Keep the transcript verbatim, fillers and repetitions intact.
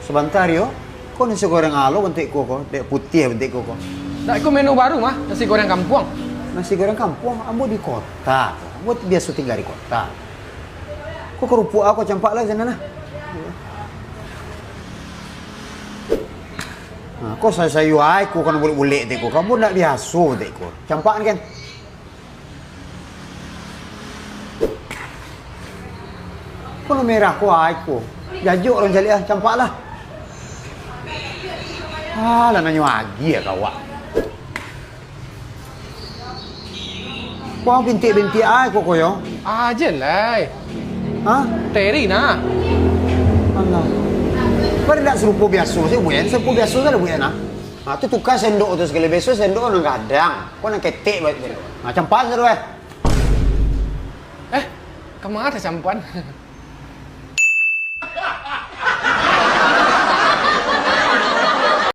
Sabanta, Rio. Ko nasi goreng alo bantuak ko, ko? Dek putiah bantuak ko, ko? Dak, ko menu baru mah, nasi goreng kampuang. Nasi goreng kampuang? Ambo di kota, ko. Ambo biaso tingga di kota. Ko karupuak a ko, campak lah sinan lah. Nah, ko sayua-sayua a ko, ko nan bulek-bulek tu ko. Ambo ndak biaso tu ko. Campak kan? Ko nan merah ko a ko. Jajok urang caliak ah, campak lah. Ah, lah nanyo agiah ka awak. Ko bintik-bintik a ko, ko yo? Ah, jan lai. Hah? Teri nah. Alah. Ko ndak sarupo biaso se, Buen. Sarupo biaso se lah, Buen, nah. Ah, tu tuka sendok tu sakali. Biaso sendok nan gadang. Ko nan ketek bantuak sendok. Nah, campak se tu, eh. Eh, kama campak?